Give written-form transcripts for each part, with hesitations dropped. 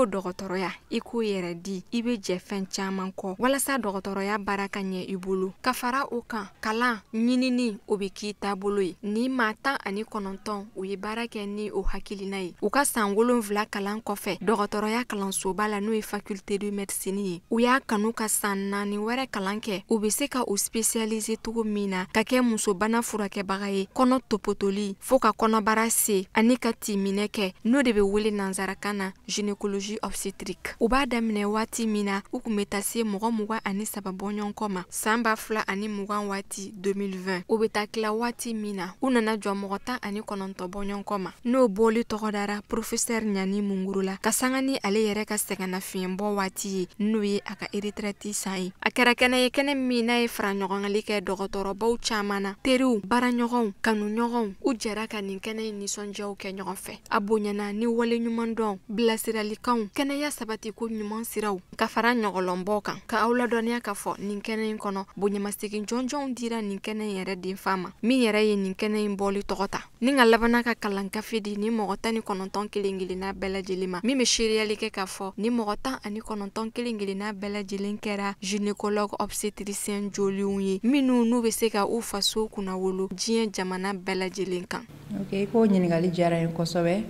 ko dɔgɔtɔrɔya, i k'o yɛrɛ di, i bɛ jɛ fɛn caman kɔ walasa dɔgɔtɔrɔya baara ka ɲɛ i bolo. Ka fara o kan, kalan ɲinini, o bɛ k'i taabolo ye. Ni maa 19, u ye baara kɛ ni o hakilina ye. U ka san 7 kalan kɔfɛ dɔgɔtɔrɔya kalansoba la, n'o ye faculté de médecine ye, u y'a kanu ka san 4 wɛrɛ kalan kɛ, u bɛ se ka u spécialiser cogo min na ka kɛ musobana furakɛbaga ye, kɔnɔ topotoli fo ka kɔnɔbara se ani ka timinɛ kɛ, n'o de bɛ wele nansarakan na gynécologie obstétrique. U b'a daminɛ waati min na, u kun bɛ taa se mɔgɔ 23 bɔɲɔgɔnkɔ ma san 2020 waati 2020. U bɛ taa tila waati min na, u nana jɔ mɔgɔ 19 bɔɲɔgɔnkɔ ma. N'o bɔli tɔgɔ dara professeur Ɲani Munguru la, ka sanga ni ale yɛrɛ ka sɛgɛnnafiɲɛbɔ waati ye, n'o ye a ka retraite san ye. A kɛra kɛnɛ ye, kɛnɛ min n'a ye fara ɲɔgɔngali kɛ dɔgɔtɔrɔbaw caman na, teriw, baaraɲɔgɔnw, kanuɲɔgɔnw. U jɛra ka nin kɛnɛ in nisɔndiyaw kɛ ɲɔgɔn fɛ. A bonyana ni wale ɲuman dɔn, bilasiralikanw, kɛnɛya sabati ko ɲuman siraw, ka fara ɲɔgɔlɔnbɔ kan. Ka aw ladɔnniya ka fɔ nin kɛnɛ in kɔnɔ, bonyamasegin jɔnjɔnw dira nin kɛnɛ in yɛrɛ denfa ma, min yɛrɛ ye nin kɛnɛ in bɔli tɔgɔ ta, ni ka labana ka kalan kafe di ni mɔgɔ 19 kelen kelenna bɛɛ lajɛlen ma, min bɛ seereyali kɛ k'a fɔ ni mɔgɔ 19 kelen kelenna bɛɛ lajɛlen kɛra gynécologue obstétricien jolenw ye, minnu n'u bɛ se ka u faso kunnawolo diɲɛ jamana bɛɛ lajɛlen kan. Ok, ko ɲininkali diyara n ye kosɛbɛ.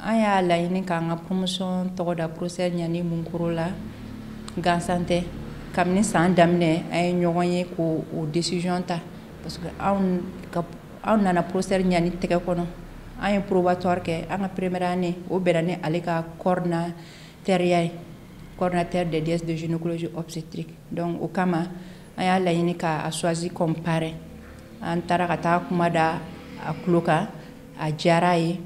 An y'a laɲini k'an ka promotion tɔgɔ da professeur Ɲani Munkoro la gansan tɛ. Kabini san daminɛ, an ye ɲɔgɔn ye k'o o décision ta, parce que anw ka anw nana professeur Ɲani tɛgɛ kɔnɔ. An ye probatoire kɛ an ka première année, o bɛnna ni ale ka coordinateur ye, coordinateur des DS de gynécologie obstétrique. Donc o kama, an y'a laɲini k'a choisi comme parrain. An taara ka taa kuma da a tulo kan, a diyara a ye.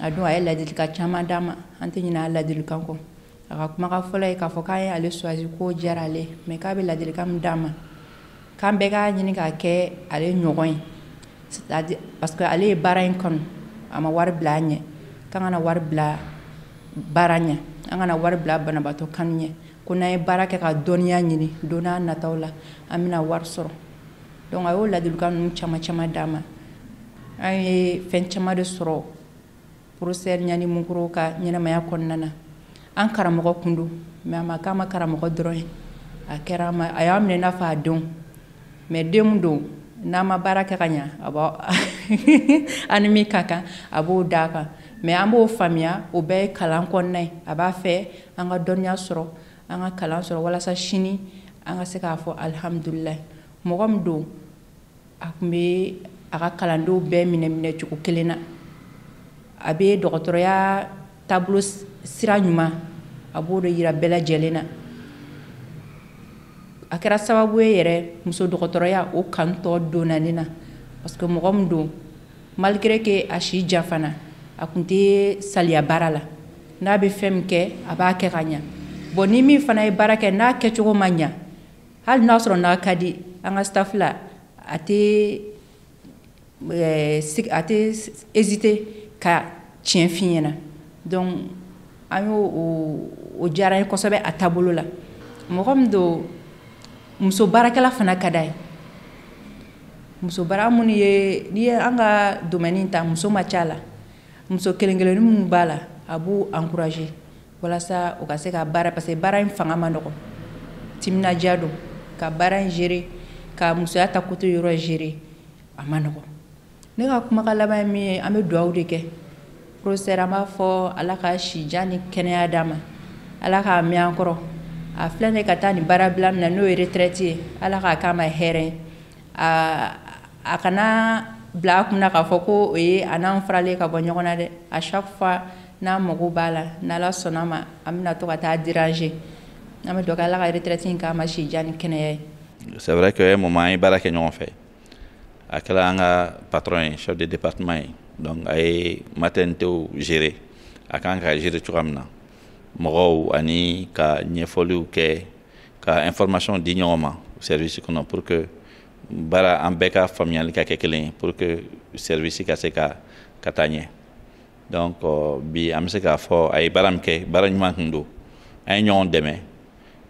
A don, a ye ladilikan caman d'an ma, an tɛ ɲinɛ a ladilikan kɔ. A ka kumakan fɔlɔ ye k'a fɔ k'an ye ale choisi k'o diyara ale, mais k'a bɛ ladilikan min d'an ma, k'an bɛɛ k'a ɲini k'a kɛ ale ɲɔgɔn ye, c'est-à-dire parce que ale ye baara in kanu, a ma wari bila a ɲɛ, k'an kana wari bila baara ɲɛ, an kana wari bila banabaatɔ kanu ɲɛ, ko n'an ye baara kɛ ka dɔnniya ɲini, don n'a nataw la, an bɛna wari sɔrɔ. Donc a y'o ladilikan ninnu caman caman d'an ma. An ye fɛn caman de sɔrɔ professeur Ɲani Munkoro ka ɲɛnamaya kɔnɔna na. An karamɔgɔ kun don, mais a ma k'an ma karamɔgɔ dɔrɔn ye, a kɛra ma, a y'an minɛ i n'a fɔ a denw. Mais den min don, n'an ma baara kɛ ka ɲa, a b'a an ni min ka kan, a b'o d'a kan, mais an b'o faamuya, o bɛɛ ye kalan kɔnɔna ye. A b'a fɛ an ka dɔnniya sɔrɔ, an ka kalan sɔrɔ, walasa sini an ka se k'a fɔ alihamudulilayi. Mɔgɔ min don, a tun bɛ a ka kalandenw bɛɛ minɛ minɛ cogo kelen na. A bɛ dɔgɔtɔrɔya taabolo sira ɲuman, a b'o de yira bɛɛ lajɛlen na. A kɛra sababu ye yɛrɛ, muso dɔgɔtɔrɔya o kanu tɔ donna ne na, parce que mɔgɔ min don, malgré que a si janfana, a tun tɛ saliya baara la. N'a bɛ fɛn min kɛ, a b'a kɛ ka ɲa. Bon, ni min fana ye baara kɛ n'a kɛcogo ma ɲa, hali n'a sɔrɔ n'a ka di an ka staff la, a tɛ hésiter ka tiɲɛ f'i ɲɛna. Donc an y'o o diyara n ye kosɛbɛ a taabolo la. Mɔgɔ min don, muso baarakɛla fana ka d'a ye. Muso baara minnu ye, n'i ye an ka domaine ta, muso ma ca la. Muso kelen kelennin minnu b'a la, a b'u encourager walasa u ka se ka baara, parce que baara in fanga ma nɔgɔn, timinadiya don. Ka baara in gérer, ka musoya ta côté yɔrɔ gérer, a ma nɔgɔn. Ne ka kumakan laban ye min ye, an bɛ dugawu de kɛ professeur. An b'a fɔ Ala ka si jan ni kɛnɛya d'a ma, Ala k'a mɛn an kɔrɔ. A filɛ nin ye ka taa nin baara bila min na, n'o ye retraite ye, Ala k'a k'a ma hɛrɛ ye. A kana bila a kunna k'a fɔ ko o ye a n'an faralen ka bɔ ɲɔgɔn na dɛ. À chaque fois n'an mago b'a la, n'Ala sɔnna ma, an bɛna to ka taa déranger. An bɛ dugawu kɛ, Ala ka retraite in k'a ma si jan ni kɛnɛya ye. C'est vrai que un moment, an ye baara kɛ ɲɔgɔn fɛ. A kɛra an ka patron ye, chef de département ye. Donc a ye maternité gérer, a kan ka gérer cogoya min na, mɔgɔw ani ka ɲɛfɔliw kɛ, ka information di ɲɔgɔn ma service kɔnɔ, pour que baara an bɛɛ ka faamuyali ka kɛ kelen ye, pour que service ka se ka taa ɲɛ. Donc bi, an bɛ se k'a fɔ a ye baara min kɛ, baara ɲuman tun don. An ye ɲɔgɔn dɛmɛ.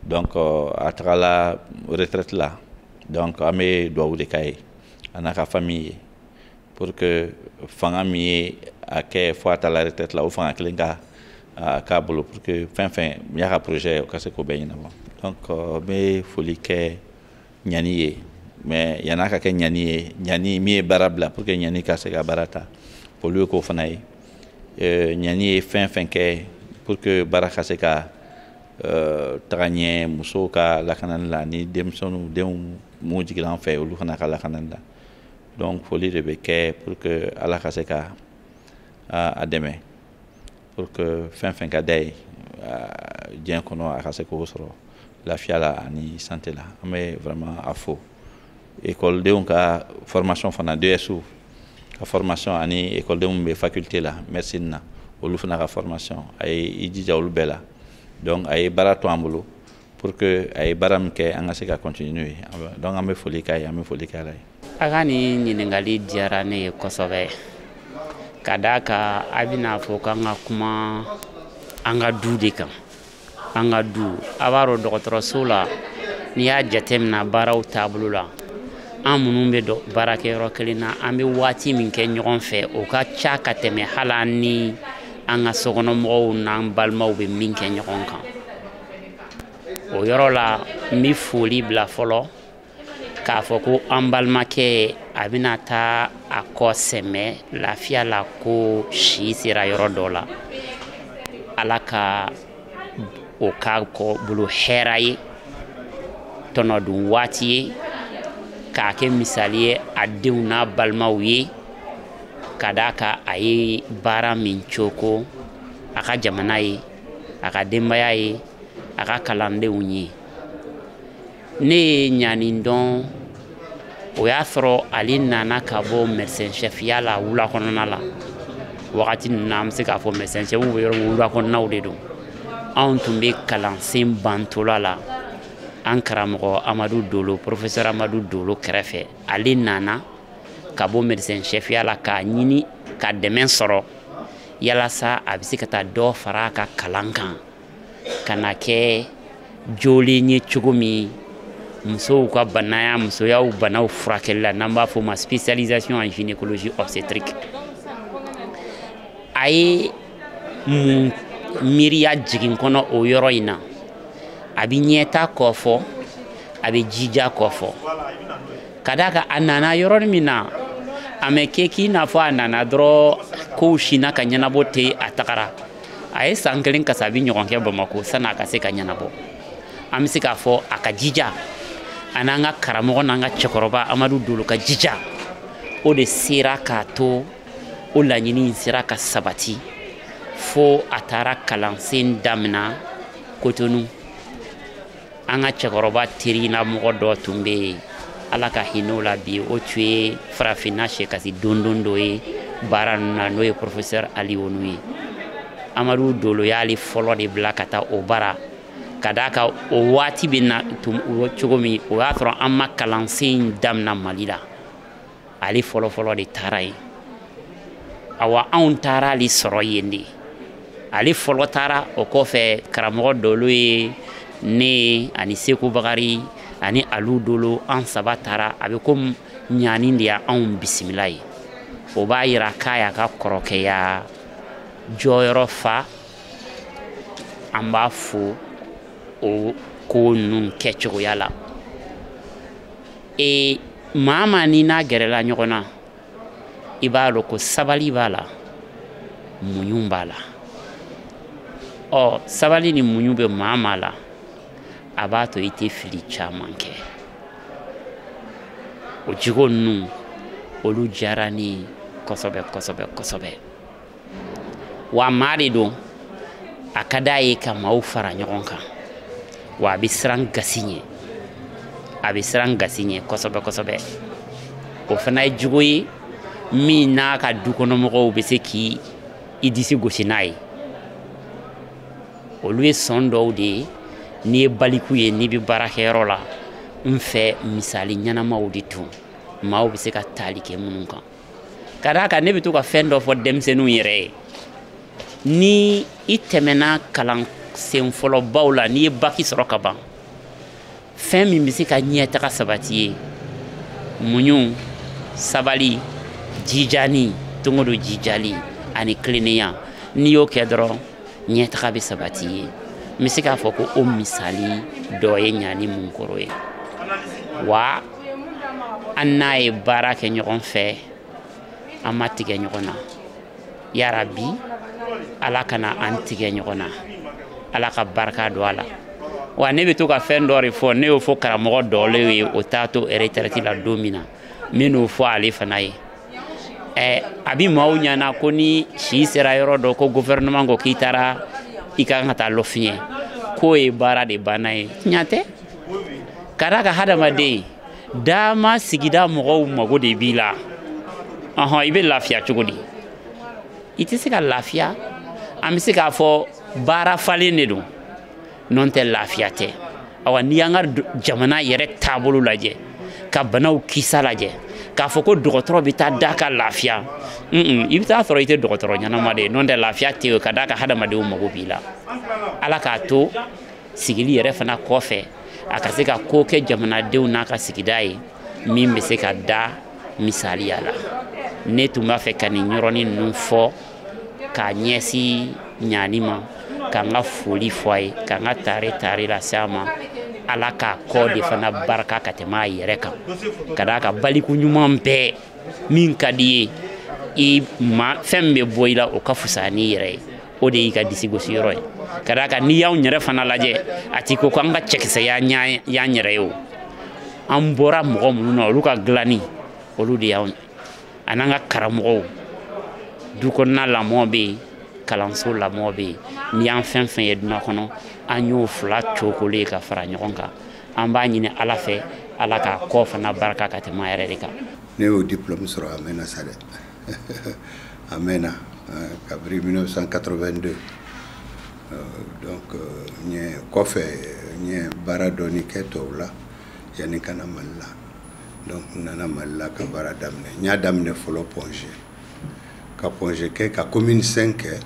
Donc a tagala retraite la. Donc an bɛ dugawu de k'a ye, a n'a ka famille ye, pour que fanga min ye a kɛ fo a taala retraite la, o fanga kelen ka k'a bolo pour que fɛn fɛn y'a ka projet o ka se k'o bɛɛ ɲɛnabɔ. Donc n bɛ foli kɛ Ɲani ye, mais yan'a ka kɛ Ɲani ye, Ɲani min ye baara bila pour que Ɲani ka se ka baara ta, foli ye k'o fana ye. Ɲani ye fɛn fɛn kɛ pour que baara ka se ka taga ɲɛ musow ka lakanani la ni denmisɛnninw denw mun jiginna an fɛ olu fana ka lakanani la. Donc foli de bɛ kɛ pour que Ala ka se ka a dɛmɛ pour que fɛn fɛn ka da ye diɲɛ kɔnɔ a ka se k'o sɔrɔ lafiya la ani santé la. An bɛ vraiment a fo. Ekɔlidenw ka formation fana, DSU ka formation ani ekɔlidenw bɛ faculté la médecine na, olu fana ka formation a ye i jija olu bɛɛ la. Donc a ye baara to an bolo pour que a ye baara min kɛ an ka se ka continuer n'o ye. Donc an bɛ foli k'a ye, an bɛ foli k'a la ye. A ka nin ɲininkali diyara ne ye kosɛbɛ, ka d'a kan a bɛna fɔ k'an ka kuma an ka du de kan. An ka du, a b'a dɔn dɔgɔtɔrɔso la, n'i y'a jateminɛ baaraw taabolo la, an minnu bɛ baarakɛyɔrɔ kelen na, an bɛ waati min kɛ ɲɔgɔn fɛ o ka ca ka tɛmɛ hali an ni an ka sokɔnɔmɔgɔw n'an balimaw bɛ min kɛ ɲɔgɔn kan. O yɔrɔ la n bɛ foli bila fɔlɔ k'a fɔ ko an balimakɛ a bɛna taa a kɔ sɛmɛ lafiya la, ko si sera yɔrɔ dɔ la, Ala ka o k'a kɔ bolo hɛrɛ ye, tɔnɔ dun waati ye, k'a kɛ misali ye a denw n'a balimaw ye, ka d'a kan a ye baara min coko a ka jamana ye, a ka denbaya ye, a ka kalandenw ye. Ne ye Ɲani dɔn, o y'a sɔrɔ ale nana ka bɔ médecin chef ya la wula kɔnɔna la. Wagati ninnu na an bɛ se k'a fɔ médecin chef bɛ yɔrɔ min, wula kɔnɔnaw de don. Anw tun bɛ kalansen bantola la an karamɔgɔ Amadu Dolo, professeur Amadu Dolo kɛrɛfɛ. Ale nana ka bɔ médecin chef ya la k'a ɲini ka dɛmɛ sɔrɔ yalasa a bɛ se ka taa dɔ fara a ka kalan kan, ka na kɛ jolen ye cogo min musow ka banaya, musoyaw banaw furakɛli la, n'an b'a fɔ o ma spécialisation en gynécologie obstétrique. A ye mun miiriya jigin kɔnɔ o yɔrɔ in na, a bɛ ɲɛta kɔ fɔ, a bɛ jija kɔ fɔ, ka d'a kan a nana yɔrɔnin min na, a mɛ kɛ k'i n'a fɔ a nana dɔrɔn kow sinna ka ɲɛnabɔ ten, a tagara. A ye san kelen kasabi ɲɔgɔn kɛ Bamakɔ san'a ka se ka ɲɛnabɔ. An bɛ se k'a fɔ a ka jija, a n'an ka karamɔgɔ n'an ka cɛkɔrɔba Amadu Dolo ka jija, o de sera k'a to o laɲini in sera ka sabati fo a taara kalansen damina Kotonu. An ka cɛkɔrɔba terinamɔgɔ dɔ tun bɛ yen, Ala ka hinɛ o la bi, o tun ye farafinna sɛkasi dondon dɔ ye baara ninnu na, n'o ye professeur Ali Onu ye. Amadu Dolo y'ale fɔlɔ de bila ka taa o baara, ka d'a kan o waati bɛ na cogo min, o y'a sɔrɔ an ma kalansen damina Mali la, ale fɔlɔfɔlɔ de taara yen. Awa anw taara ale sɔrɔ yen de, ale fɔlɔ taara, o kɔfɛ karamɔgɔ Dolo ye ne ani Seku Bakari ani Alu Dolo, an saba taara. A bɛ komi Ɲani de y'anw bisimila ye. O b'a yira k'a y'a ka kɔrɔkɛya jɔyɔrɔ fa. An b'a fo o ko ninnu kɛcogoya la. Maa maa ni n'a gɛrɛla ɲɔgɔn na, i b'a dɔn ko sabali b'a la, muɲu b'a la. Ɔ sabali ni muɲu bɛ maa maa la, a b'a to i tɛ fili caman kɛ. O jogo ninnu olu diyara ne ye kosɛbɛ kosɛbɛ kosɛbɛ. Wa maa de don, a ka d'a ye ka maaw fara ɲɔgɔn kan, wa a bɛ siran gasi ɲɛ, a bɛ siran gasi ɲɛ kosɛbɛ kosɛbɛ. O fana ye jogo ye min n'a ka dukɔnɔmɔgɔw bɛ se k'i disi gosi n'a ye. Olu ye sɔn dɔw de ye, n'i ye baliku ye, n'i bɛ baarakɛyɔrɔ la, n fɛ misali ɲɛnamaw de tun maaw bɛ se ka tali kɛ minnu kan. Ka d'a kan ne bɛ to ka fɛn dɔ fɔ denmisɛnninw yɛrɛ ye, ni i tɛmɛna kalansen fɔlɔbaw la, n'i ye baki sɔrɔ ka ban, fɛn min bɛ se ka ɲɛtaga sabati ye, muɲu, sabali, jijani, don o don jijali ani tilennenya, n'i y'o kɛ dɔrɔn Ɲɛtaga bɛ sabati ye. N bɛ se k'a fɔ ko o misali dɔ ye Ɲani Munkoro ye. Wa an n'a ye baara kɛ ɲɔgɔn fɛ, an ma tigɛ ɲɔgɔn na. Yarabi Ala kana an tigɛ ɲɔgɔn na, Ala ka barika don a la. Wa ne bɛ to ka fɛn dɔ de fɔ, ne y'o fɔ karamɔgɔ dɔlen ye o t'a to retraite la don min na, n bɛ n'o fɔ ale fana ye. A bɛ maaw ɲɛna ko ni si sera yɔrɔ dɔ ko gouvernement ko k'i taara i ka kan ka taa lɔfiɲɛ, k'o ye baara de banna ye. Tiɲɛ tɛ. Ka d'a kan hadamaden dama sigida mɔgɔw mago de b'i la. Ɔhɔn, i bɛ lafiya cogo di? I tɛ se ka lafiya. An bɛ se k'a fɔ baara falen de don, n'o tɛ lafiya tɛ. Awa n'i y'an ka jamana yɛrɛ taabolo lajɛ, ka banaw kisa lajɛ, k'a fɔ ko dɔgɔtɔrɔ bɛ taa da ka lafiya, i bɛ taa sɔrɔ i tɛ dɔgɔtɔrɔ ɲɛnama de ye, n'o tɛ lafiya tɛ yen, ka d'a kan hadamadenw mago b'i la. Ala k'a to sigili yɛrɛ fana kɔfɛ, a ka se ka ko kɛ jamanadenw n'a ka sigida ye min bɛ se ka da misaliya la. Ne tun b'a fɛ ka nin yɔrɔnin ninnu fɔ k'a ɲɛsin Ɲani ma, k'an ka foli fɔ a ye, k'an ka tare lase a ma. Ala k'a kɔ de fana barika ka tɛmɛ a yɛrɛ kan, ka d'a kan baliku ɲuman bɛɛ min ka di ye, i ma fɛn min bɛ bɔ i la o ka fisa n'i yɛrɛ ye, o de y'i ka disigosi yɔrɔ ye. Ka d'a kan n'i y'anw yɛrɛ fana lajɛ, a t'i ko k'an ka cɛkisɛ y'an yɛrɛ ye o. An bɔra mɔgɔ minnu na, olu ka dilanni, olu de y'anw a n'an ka karamɔgɔw. Du kɔnɔna lamɔ bɛ yen, kalanso lamɔ bɛ yen. N'i y'an fɛn fɛn ye dunan kɔnɔ, an y'o fila cokolen ka fara ɲɔgɔn kan. An b'a ɲini Ala fɛ, Ala k'a kɔ fana barika ka tɛmɛ a yɛrɛ de kan. Ne y'o diplôme sɔrɔ a mɛnna sa dɛ. A mɛnna kabiri 1982. Donc n ye kɔfɛ n ye baara dɔɔni kɛ tubabu la yanni ka na Mali la. Donc n nana Mali la ka baara daminɛ. N y'a daminɛ fɔlɔ Point G. Ka Point G kɛ, ka commune 5 kɛ,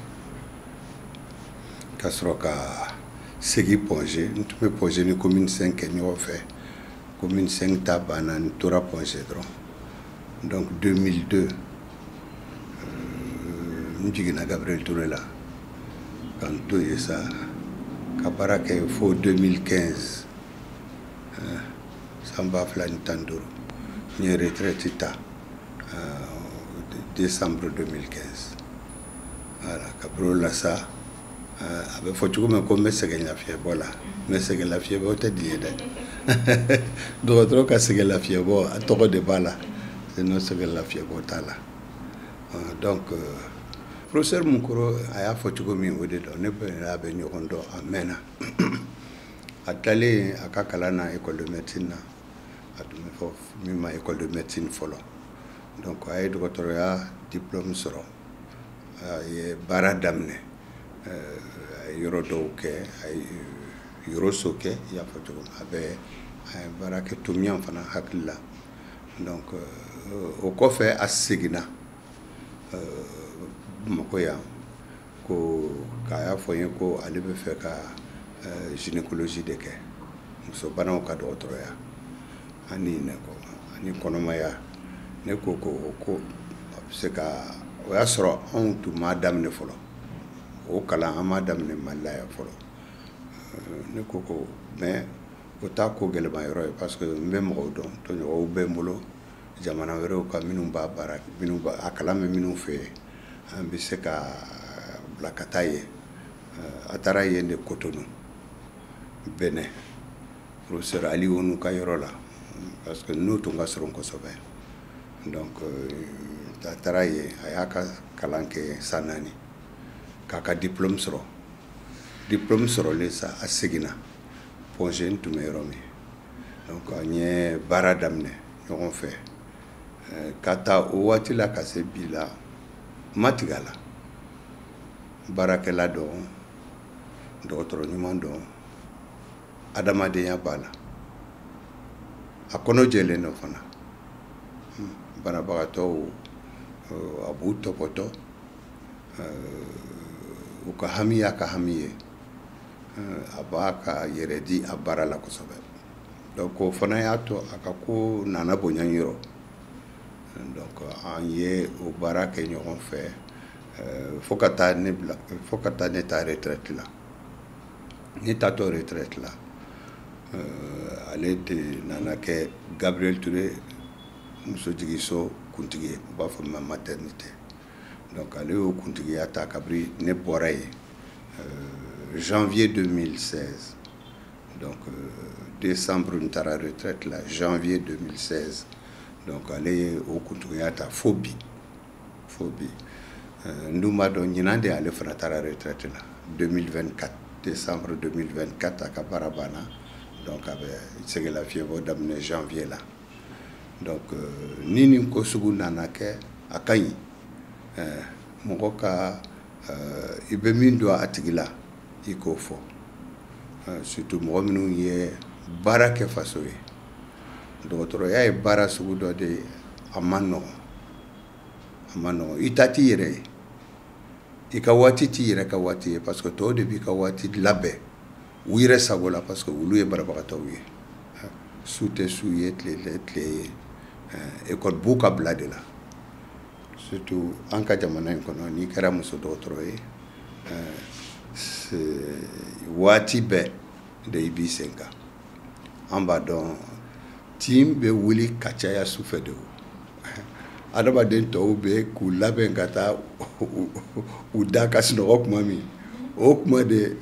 ka sɔrɔ ka segin Point G. N tun bɛ Point G ni commune 5 kɛ ɲɔgɔn fɛ. Commune 5 ta banna, n tora Point G dɔrɔn. Donc 2002 n jiginna Gabriel Touré la ka n to yen sa ka baara kɛ fo 2015, san 2015 n ye retraite ta décembre 2015. Voilà, kabini o la sa, a bɛ fɔ cogo min ko n bɛ sɛgɛn lafiɲɛbɔ la, mais sɛgɛn lafiɲɛbɔ tɛ nin ye dɛ. Dɔgɔtɔrɔ ka sɛgɛn lafiɲɛbɔ, a tɔgɔ de b'a la, sinon sɛgɛn lafiɲɛbɔ t'a la. Donc professeur Munkoro a y'a fɔ cogo min, o de don. Ne bɛ a bɛ ɲɔgɔn dɔn a mɛnna. A tilalen a ka kalan na école de médecine na, a tun bɛ fɔ min ma école de médecine fɔlɔ. Donc a ye dɔgɔtɔrɔya diplôme sɔrɔ, a ye baara daminɛ, a ye yɔrɔ dɔw kɛ, a ye yɔrɔso kɛ, i y'a fɔ cogo min, a bɛ a ye baara kɛ Tomiyan fana hakili la. Donc o kɔfɛ a seginna Bamakɔ yan, ko k'a y'a fɔ n ye ko ale bɛ fɛ ka gynécologie de kɛ, musobanaw ka dɔgɔtɔrɔya ani ani kɔnɔmaya. Ne ko ko a bɛ se ka, o y'a sɔrɔ anw tun m'a daminɛ fɔlɔ o kalan, an m'a daminɛ Mali la yan fɔlɔ. Ne ko mais o t'a ko gɛlɛma yɔrɔ ye, parce que n bɛ mɔgɔw dɔn, tɔɲɔgɔnw bɛ n bolo jamana wɛrɛw kan minnu b'a baara, minnu b'a a kalan bɛ minnu fɛ yen, an bɛ se ka bila ka taa yen. A taara yen de Cotonou, Benin, professeur Ali Onu ka yɔrɔ la, parce que n'u tun ka surun kosɛbɛ. Donc a taara yen, a y'a ka kalan kɛ san 4 k'a ka diplôme sɔrɔ. Diplôme sɔrɔlen sa, a seginna Point G, n tun bɛ yɔrɔ min. Donc an ye baara daminɛ ɲɔgɔn fɛ ka taa o waati la ka se bi la, n ma tigɛ a la. Baarakɛla dɔn, dɔgɔtɔrɔ ɲuman dɔn, adamadenya b'a la, a kɔnɔ jɛlen dɔ fana. Banabagatɔw a b'u tɔpɔtɔ, u ka hami y'a ka hami ye, a b'a ka yɛrɛ di a baara la kosɛbɛ. Donc o fana y'a to a ka ko nana bonya n yɔrɔ. Donc an ye o baara kɛ ɲɔgɔn fɛ. Fo ka taa ne bila, fo ka taa ne ta retraite la. Ne taatɔ retraite la, ale de nana kɛ Gabriel Touré musojigiso kuntigi ye, u b'a fɔ min ma maternité. Donc ale y'o kuntigiya ta kabini ne bɔra yen janvier 2016. Donc décembre n taara retraite la, janvier 2016. Donc ale ye o kuntigiya ta fo bi, fo bi. N dun b'a dɔn ɲinan de ale fana taara retraite la, 2024, décembre 2024 a ka baara banna. Donc a bɛ sɛgɛnlafiɲɛbɔ daminɛ janvier la. Donc ni nin ko sugu nana kɛ, a ka ɲi mɔgɔ ka i bɛ min don a tigi la, i k'o fɔ, surtout mɔgɔ minnu ye baara kɛ faso ye. Dɔgɔtɔrɔya ye baara sugu dɔ de ye, a man nɔgɔn, a man nɔgɔn. I ta t'i yɛrɛ ye, i ka waati t'i yɛrɛ ka waati ye, parce que tɔw de b'i ka waati labɛn u yɛrɛ sago la, parce que olu ye banabagatɔw ye. Su tɛ su ye, tile tɛ tile ye, école b'u ka bila de la. Surtout an ka jamana in kɔnɔ, n'i kɛra muso dɔgɔtɔrɔ ye, waati bɛɛ de i b'i sen kan. An b'a dɔn tin bɛ wuli ka caya sufɛ de, o adamaden tɔw bɛ k'u labɛn ka taa u da ka sunɔgɔ tuma min, o kuma de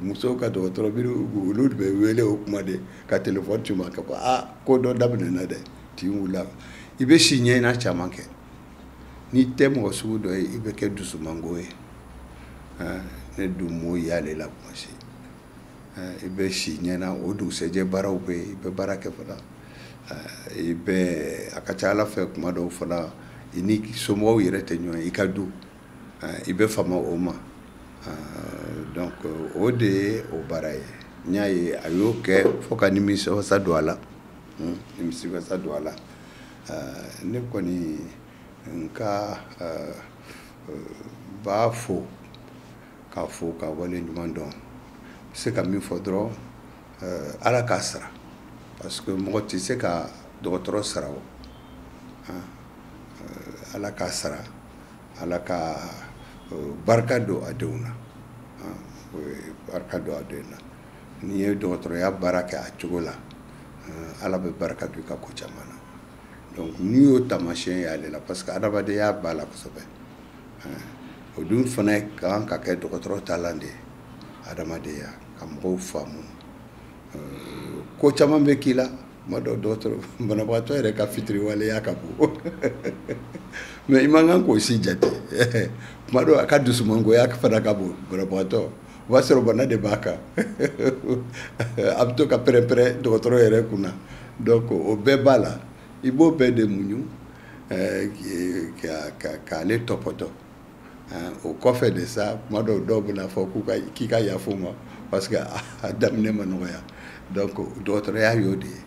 musow ka dɔgɔtɔrɔ olu de bɛ wele o kuma de ka téléphone ci ma ka fɔ aa ko dɔ daminɛna dɛ, tin wulila. I bɛ si ɲɛɲina caman kɛ. N'i tɛ mɔgɔ sugu dɔ ye, i bɛ kɛ dusumango ye. Ne dun m'o y'ale la kuma si. I bɛ si ɲɛna, o dugusɛjɛ baaraw bɛ yen, i bɛ baara kɛ fana. I bɛ a ka ca Ala fɛ kuma dɔw fana i ni somɔgɔw yɛrɛ tɛ ɲɔgɔn ye, i ka du i bɛ fama o ma. Donc o de ye o baara ye. N y'a ye a y'o kɛ fo ka nimisiwasa don a la, nimisiwasa don a la. Ne kɔni n ka b'a fo k'a fo ka wale ɲuman dɔn. N bɛ se ka min fɔ dɔrɔn, Ala k'a sara, parce que mɔgɔ tɛ se ka dɔgɔtɔrɔ sara o. Ala k'a sara, Ala ka barika don a denw na, barika don a denw na. N'i ye dɔgɔtɔrɔya baara kɛ a cogo la, Ala bɛ barika don i ka ko caman na. Donc n'i y'o taamasiyɛn ye ale la, parce que adamadenya b'a la kosɛbɛ. O dun fana kan ka kɛ dɔgɔtɔrɔ taalan de ye, adamadenya, ka mɔgɔw faamu. Ko caman bɛ k'i la kuma dɔ, dɔgɔtɔrɔ banabagatɔ yɛrɛ ka fitiriwaleya ka bon, mais i man kan k'o si jate. Kuma dɔ a ka dusumangoya fana ka bon banabagatɔ, o b'a sɔrɔ bana de b'a kan, a bɛ to ka pɛrɛn-pɛrɛn dɔgɔtɔrɔ yɛrɛ kunna. Donc o bɛɛ b'a la, i b'o bɛɛ de muɲu k'ale tɔpɔtɔ. O kɔfɛ de sa, kuma dɔw dɔw bɛna fɔ k'i ka yafa u ma, parce que a daminɛ ma nɔgɔya. Donc dɔgɔtɔrɔya y'o de ye.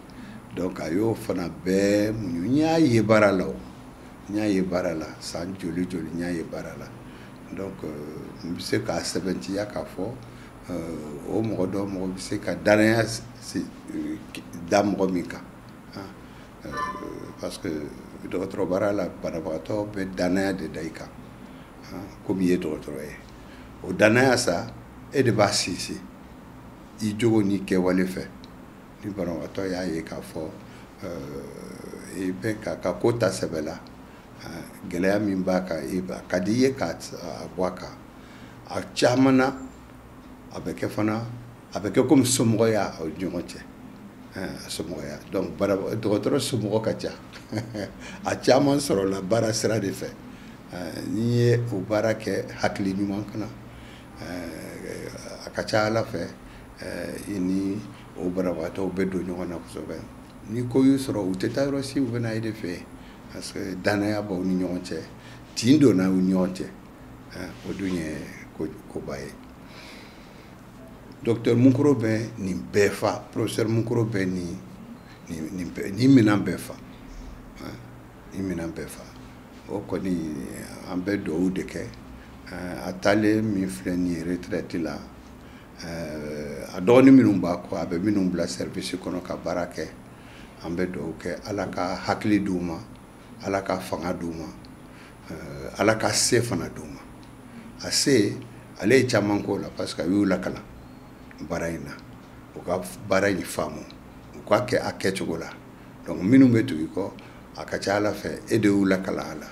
Donc a y'o fana bɛɛ muɲu. N y'a ye baara la, o n y'a ye baara la san joli joli, n y'a ye baara la. Donc n bɛ se k'a sɛbɛntiya k'a fɔ o mɔgɔ dɔ, mɔgɔ bɛ se ka danaya da mɔgɔ min kan, parce que dɔgɔtɔrɔ baara la, banabagatɔ bɛ danaya de da i kan komi i ye dɔgɔtɔrɔ ye. O danaya sa, e de b'a sinsin i jogo ni kɛwale fɛ. Ni banabagatɔ y'a ye k'a fɔ i bɛ k'a ka ko ta sɛbɛ la, gɛlɛya min b'a kan, a ka di i ye k'a bɔ a kan. A caman na a bɛ kɛ fana, a bɛ kɛ komi somɔgɔya aw ni ɲɔgɔn cɛ, somɔgɔya. Donc dɔgɔtɔrɔ somɔgɔ ka ca, a caman sɔrɔla baara sira de fɛ. N'i ye o baara kɛ hakili ɲuman kana, a ka ca Ala fɛ i ni o banabagatɔw bɛ don ɲɔgɔn na kosɛbɛ. Ni ko y'u sɔrɔ, u tɛ taa yɔrɔ si, u bɛ na e de fɛ yen, parce que danaya b'aw ni ɲɔgɔn cɛ, tin donna u ni ɲɔgɔn cɛ, o dun ye koba ye. Docteur Mounkoro bɛ nin bɛɛ fa, professeur Mounkoro bɛ nin minɛn bɛɛ fa, nin minɛn bɛɛ fa. O kɔni an bɛ dugawu de kɛ. A taalen min filɛ nin ye retraite la, a dɔgɔnin minnu b'a kɔ, a bɛ minnu bila service kɔnɔ ka baara kɛ, an bɛ dugawu kɛ Ala ka hakili d'u ma, Ala ka fanga d'u ma, Ala ka se fana d'u ma. A se ale ye caman k'o la parce que a y'u lakalan baara in na, u ka baara in faamu, u k'a kɛ a kɛcogo la. Donc minnu bɛ tugu i kɔ, a ka ca Ala fɛ e de y'u lakalan a la.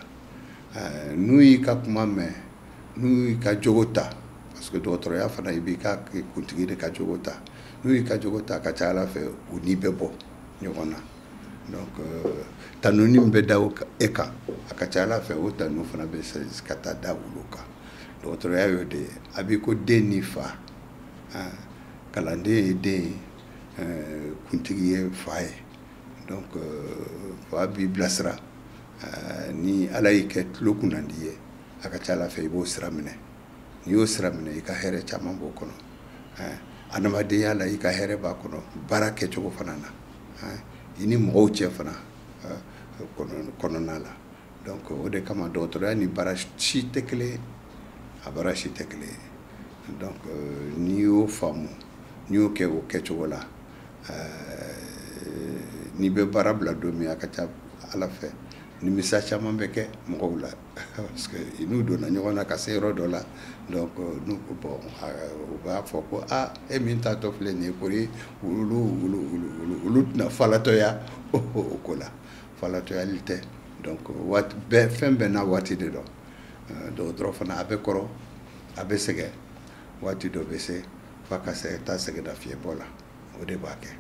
N'u y'i ka kuma mɛn, n'u y'i ka jogo ta, parce que dɔgɔtɔrɔya fana i b'i ka kuntigi de ka jogo ta, n'u y'i ka jogo ta, a ka ca Ala fɛ u ni bɛ bɔ ɲɔgɔn na. Donc tanuni min bɛ da e kan, a ka ca Ala fɛ o tanu fana bɛ ka taa da olu kan. Dɔgɔtɔrɔya y'o de ye, a b'i ko den ni fa, kalanden ye den ye, kuntigi ye fa ye. Donc fa b'i bilasira, ni Ala y'i kɛ tulo kunnandi ye, a ka ca Ala fɛ i b'o sira minɛ. N'i y'o sira minɛ, i ka hɛrɛ caman b'o kɔnɔ. Adamadenya la i ka hɛrɛ b'a kɔnɔ, baara kɛcogo fana na, i ni mɔgɔw cɛ fana kɔnɔna la. Donc o de kama dɔgɔtɔrɔya ni baara si tɛ kelen ye, a baara si tɛ kelen ye. Donc n'i y'o faamu, n'i y'o kɛ o kɛcogo la, n'i bɛ baara bila don min, a ka ca Ala fɛ nimisa caman bɛ kɛ mɔgɔw la, parce que n'u donna ɲɔgɔn na ka se yɔrɔ dɔ la, donc n'u ko bon, u b'a fɔ ko aa e min taatɔ filɛ nin ye, kori olu tɛna falatɔya o ko la, falatɔyali tɛ. Donc waati bɛɛ, fɛn bɛɛ n'a waati de don. Dɔgɔtɔrɔ fana a bɛ kɔrɔ, a bɛ sɛgɛn, waati dɔ bɛ se f'a ka taa sɛgɛnnafiɲɛbɔ la, o de b'a kɛ,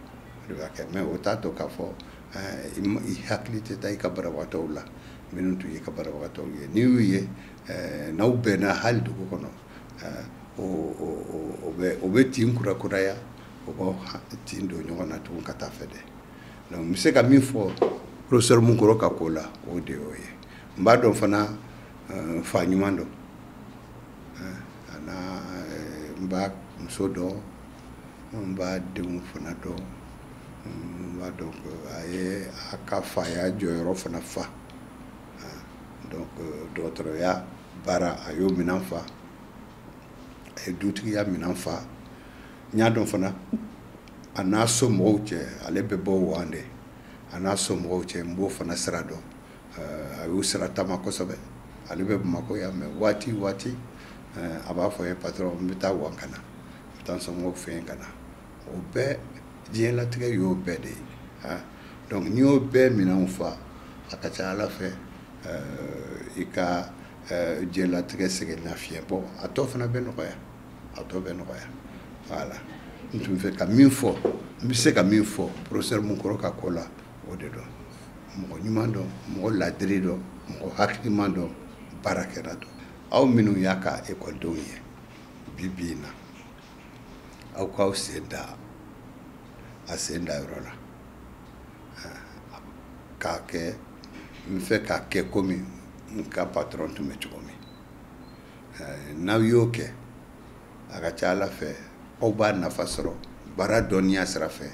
o de b'a kɛ. Mais o t'a to k'a fɔ i hakili tɛ taa i ka banabagatɔw la, minnu tun y'i ka banabagatɔw ye. N'i y'u ye, n'aw bɛnna hali dugu kɔnɔ, o bɛ tin kurakuraya, o b'aw tin don ɲɔgɔn na tugun ka taa fɛ dɛ. Donc n bɛ se ka min fɔ professeur Munkoro ka ko la, o de y'o ye. N b'a dɔn fana fa ɲuman don, a n'a n b'a muso dɔn, n b'a denw fana dɔn, n b'a dɔn a ye a ka faya jɔyɔrɔ fana fa. Donc dɔgɔtɔrɔya baara a y'o minɛn fa, a ye dutigiya minɛn fa. N y'a dɔn fana a n'a somɔgɔw cɛ, ale bɛ bɔ Wan de, a n'a somɔgɔw cɛ, n b'o fana sira dɔn. A y'o sira taama kosɛbɛ. Ale bɛ Bamakɔ yan, mais waati waati a b'a fɔ n ye patron n bɛ taa Wan ka na, n bɛ taa n somɔgɔw fɛ yen ka na. O bɛɛ diɲɛlatigɛ y'o bɛɛ de ye. Donc n'i y'o bɛɛ minɛnw fa, a ka ca Ala fɛ i ka diɲɛlatigɛ sɛgɛnnafiɲɛbɔ a tɔ fana bɛ nɔgɔya, a tɔ bɛ nɔgɔya. Voilà, n tun fɛ ka min fɔ, n bɛ se ka min fɔ professeur Munkoro ka ko la, o de don. Mɔgɔ ɲuman dɔn, mɔgɔ ladiri dɔn, mɔgɔ hakiliman dɔn, baarakɛla dɔn. Aw minnu y'a ka ekɔlidenw ye bi bi in na, aw k'aw sen da a sen da yɔrɔ la, k'a kɛ n fɛ k'a kɛ komi n ka patron tun bɛ cogo min. N'aw y'o kɛ, a ka ca Ala fɛ aw b'a nafa sɔrɔ baara dɔnniya sira fɛ,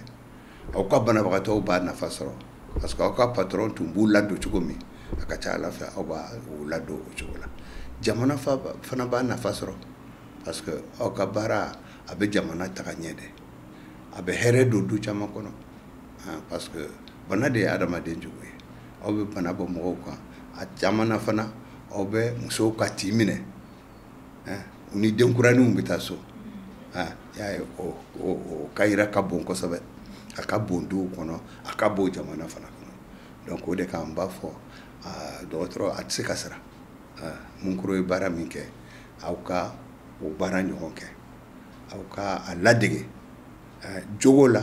aw ka banabagatɔw b'a nafa sɔrɔ, parce que aw ka patron tun b'u ladon cogo min, a ka ca Ala fɛ aw b'a ladon o cogo la. Jamana fana b'a nafa sɔrɔ, parce que aw ka baara a bɛ jamana taga ɲɛ dɛ, a bɛ hɛrɛ don du caman kɔnɔ, parce que bana de ye adamaden jugu ye. Aw bɛ bana bɔ mɔgɔw kan, a caman na fana aw bɛ musow ka tin minɛ, u ni denkuraninw bɛ taa so. Y'a ye, o ka yira ka bon kosɛbɛ, a ka bon duw kɔnɔ, a ka bon jamana fana kɔnɔ. Donc o de kama n b'a fɔ dɔgɔtɔrɔ a tɛ se ka sara. Munkoro ye baara min kɛ, aw ka o baara ɲɔgɔn kɛ, aw ka a ladege jogo la,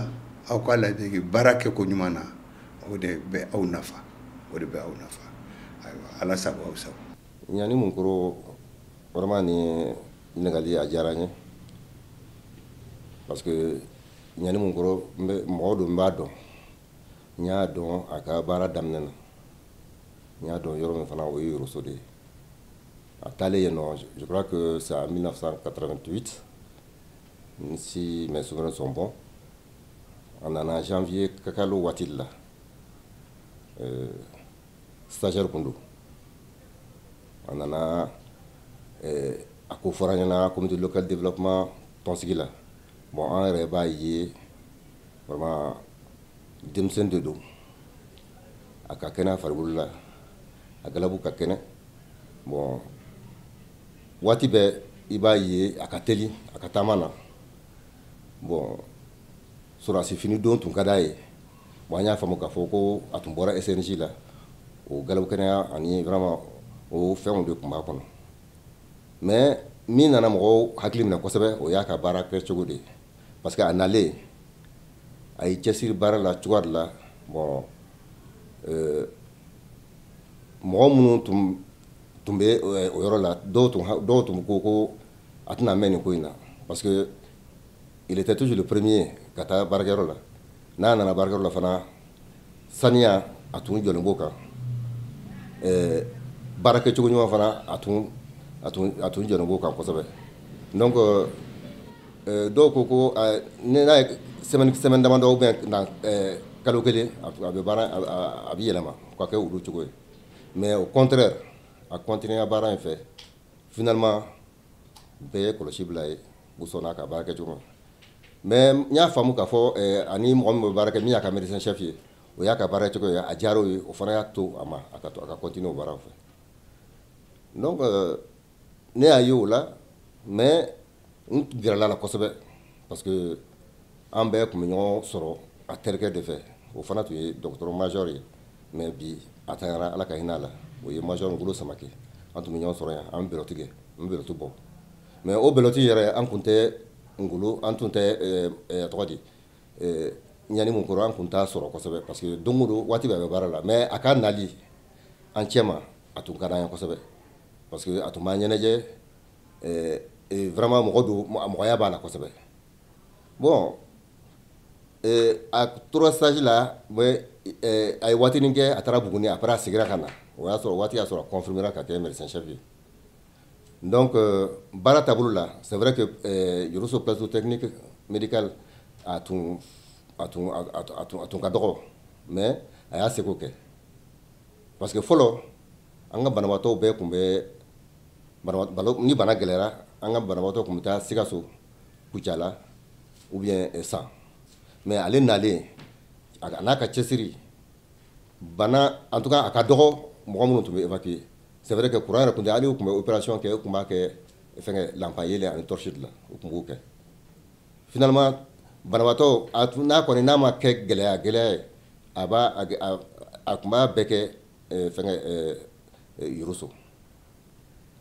aw ka ladege baara kɛko ɲuman na, o de bɛ aw nafa, o de bɛ aw nafa. Ayiwa, Ala sago aw sago. Ɲani Munkoro, vraiment nin ɲininkali a diyara n ye, parce que Ɲani Munkoro n bɛ mɔgɔ don, n b'a dɔn, n y'a dɔn a ka baara daminɛ na, n y'a dɔn yɔrɔ min fana o ye Yoroso de ye. A taalen yen nɔ, je crois que c'est en 1988, si mes souvenirs sont bons. A nana janvier kalo waati de la, stagiaire kun don. A nana, a ko fɔra ɲɛna comité local développement tɔnsigi la. Bon, an yɛrɛ b'a ye vraiment denmisɛnnin de don, a ka kɛnɛ a farikolo la, a galabu ka kɛnɛ. Bon, waati bɛɛ I b'a ye a ka teli a ka taama na. Bon, sɔrɔdasi fini don tun ka d'a ye. Bon, an y'a faamu k'a fɔ ko a tun bɔra SNJ la, o galabu kɛnɛya ani vraiment o fɛnw de tun b'a kɔnɔ. Mais min nana mɔgɔw hakili minɛ kosɛbɛ, o y'a ka baara kɛcogo de ye, parce que a nalen, a ye cɛsiri baara la cogoya de la. Bon, mɔgɔ minnu tun bɛ o yɔrɔ la, dɔw tun ko ko a tɛna mɛn nin ko in na, parce que il était toujours le premier ka taa baarakɛyɔrɔ la. N'a nana baarakɛyɔrɔ la fana, saniya a tun jɔlen b'o kan, baarakɛcogo ɲuman fana, a tun jɔlen b'o kan kosɛbɛ. Donc dɔw ko ko n'a ye semaine damadɔ ou bien dans kalo kelen, a bɛ baara, a bɛ yɛlɛma ka kɛ olu cogo ye. Mais au contraire, a continuer baara in fɛ. Finalement, bɛɛ ye kɔlɔsi bila ye, u sɔnna ka baara kɛcogo ma. Mais n y'a faamu k'a fɔ ani mɔgɔ min bɛ baara kɛ, min y'a ka médecin chef ye, o y'a ka baara kɛcogo ye, a diyara o ye, o fana y'a to a ma a ka to a ka continuer o baaraw fɛ. Donc ne y'a ye o la, mais n gɛrɛla la kosɛbɛ, parce que an bɛɛ tun bɛ ɲɔgɔn sɔrɔ a terikɛ de fɛ. O fana tun ye dɔgɔtɔrɔ major ye, mais bi a tagara, Ala ka hinɛ a la, o ye major Ngolo Samake. An tun bɛ ɲɔgɔn sɔrɔ yan, an bɛ belote kɛ, an bɛ belote bɔ. Mais o belote yɛrɛ, an tun tɛ Ngolo, an tun tɛ, a tɔgɔ di, ɲani mun kɔrɔ, an tun t'a sɔrɔ kosɛbɛ, parce que don o don, waati bɛɛ a bɛ baara la. Mais a ka nali an cɛ ma, a tun ka d'an ye kosɛbɛ, parce que a tun b'an ɲɛnajɛ et vraiment mɔgɔ don, mɔgɔya b'a la kosɛbɛ. Bon, a tora stage la, a ye waatinin kɛ, a taara Buguni. Après, a seginna ka na, o y'a sɔrɔ waati y'a sɔrɔ a confirmera ka kɛ médecin chef ye. Donc baara taabolo la, c'est vrai que Yoroso plateau technique médical a tun ka dɔgɔ, mais a y'a seko kɛ, parce que fɔlɔ an ka banabaatɔw bɛɛ tun bɛ, ni bana gɛlɛyara, an ka banabaatɔ tun bɛ taa Sikaso, Kucala ou bien San. Mais ale nalen, a n'a ka cɛsiri, bana en tout cas a ka dɔgɔ mɔgɔ minnu tun bɛ évacuer. C'est vrai que courant yɛrɛ tun tɛ hali, u tun bɛ opération kɛ, u tun b'a kɛ fɛngɛ lampa yeelen ani torche de la, u tun b'o kɛ. Finalement, banabaatɔ a tun n'a kɔni n'a ma kɛ gɛlɛya gɛlɛya ye, a b'a a tun b'a bɛɛ kɛ fɛngɛ Yoroso.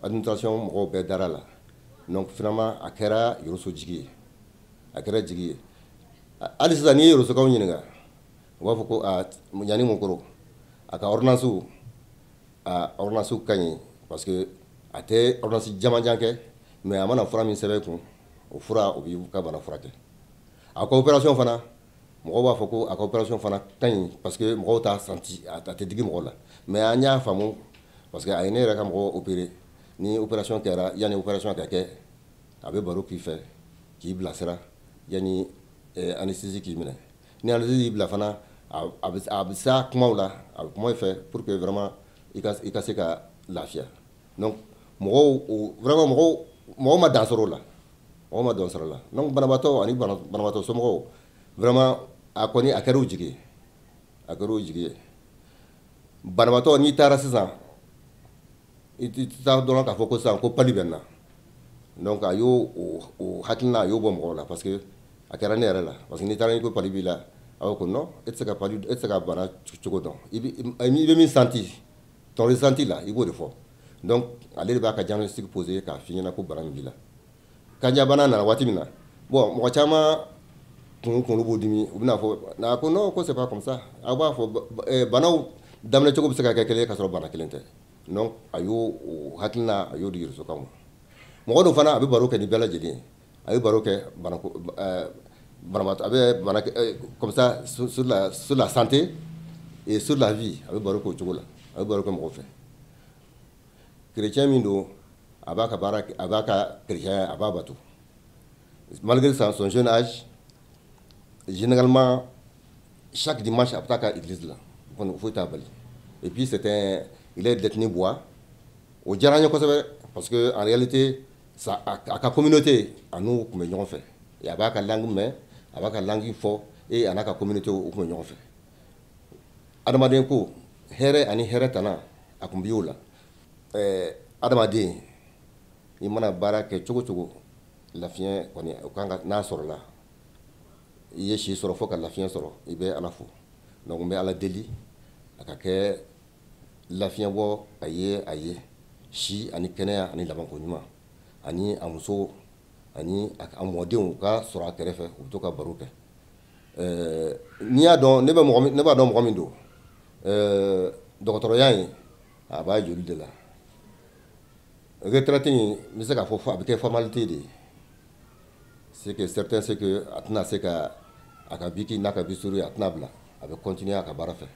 Administration mɔgɔw bɛɛ dara la. Donc finalement, a kɛra Yoroso jigi ye, a kɛra jigi ye. Hali sisan, n'i ye Yorosokaw ɲininka, u b'a fɔ ko a ɲani mun kɔrɔ, a ka ordonnance, a ordonnance ka ɲi, parce que a tɛ ordonnance jamanjan kɛ, mais a mana fura min sɛbɛn kun, o fura o b'i ka bana furakɛ. A ka opération fana, mɔgɔw b'a fɔ ko a ka opération fana ka ɲi, parce que mɔgɔw t'a senti, a tɛ digi mɔgɔ la. Mais an y'a faamu, parce que a ye ne yɛrɛ ka mɔgɔw opérer. Ni opération kɛra, yanni opération ka kɛ, a bɛ baro k'i fɛ k'i bilasira yanni anesthésie k'i minɛ. Ni anesthésie y'i bila fana, a bɛ s'a kumaw la, a bɛ kuma i fɛ pour que vraiment i ka se ka lafiya. Donc mɔgɔw o vraiment mɔgɔw ma dan sɔrɔ o la, mɔgɔw ma dan sɔrɔ o la. Donc banabaatɔ ani banabaatɔ somɔgɔw, vraiment a kɔni a kɛra u jigi ye, a kɛra u jigi ye. Banabaatɔ, n'i taara sisan, i tɛ taa dɔrɔn k'a fɔ ko sisan ko palu bɛ n na. Donc a y'o o hakilina, a y'o bɔ mɔgɔw la, parce que a kɛra ne yɛrɛ la. Parce que n'i taara n'i ko palu b'i la, a b'a fɔ ko non, e tɛ se ka palu, e tɛ se ka bana cogo dɔn, i bɛ min senti, ton ressenti la, i b'o de fɔ. Donc ale de b'a ka diagnostic poser k'a f'i ɲɛna ko bana min b'i la. Kanjabana nana waati min na, bon, mɔgɔ caman kun kunkolo b'u dimi, u bɛna fɔ n'a ko non, ko c'est pas comme ça. A b'a fɔ banaw daminɛ cogo bɛ se ka kɛ kelen ye ka sɔrɔ bana kelen tɛ. Donc a y'o o hakilina, a y'o di Yorosokaw ma. Mɔgɔ dɔ fana, a bɛ baro kɛ ni bɛɛ lajɛlen ye, a bɛ baro kɛ banako banabaatɔ, a bɛ bana comme ça sur la santé et sur la vie, a bɛ baro kɛ o cogo la, a bɛ baro kɛ mɔgɔ fɛ. Chrétien min don, a b'a ka baara, a b'a ka chrétien, a b'a bato malgré son jeune âge. Généralement, chaque dimanche, a bɛ taa ka église la, kɔni foyi t'a bali. Et puis c'est un il est d'ethnie Bwa. O diyara n ye kosɛbɛ, parce que en réalité sa a ka communauté a n'u tun bɛ ɲɔgɔn fɛ, a b'a ka langue mɛn, a b'a ka langue fɔ, et a n'a ka communauté u tun bɛ ɲɔgɔn fɛ. Adamaden ko hɛrɛ ani hɛrɛ tana, a tun bɛ o la. Adamaden I mana baara kɛ cogo cogo, lafiɲɛ kɔni o kan ka n'a sɔrɔla, i ye si sɔrɔ fo ka lafiɲɛ sɔrɔ, i bɛ Ala fo. Donc n bɛ Ala deli a ka kɛ lafiɲɛ bɔ a ye si ani kɛnɛya ani labanko ɲuman, ani a muso ani a mɔdenw ka sɔrɔ a kɛrɛfɛ, u bɛ to ka baro kɛ. N'i y'a dɔn, ne bɛ mɔgɔ min, ne b'a dɔn mɔgɔ min don, dɔgɔtɔrɔya in, a b'a joli de la. Retraite in, n bɛ se k'a fɔ a bɛ kɛ formalité de ye. C'est que certain, c'est que a tɛna se ka a ka biki n'a ka bistouri, a tɛna bila, a bɛ continuer a ka baara fɛ.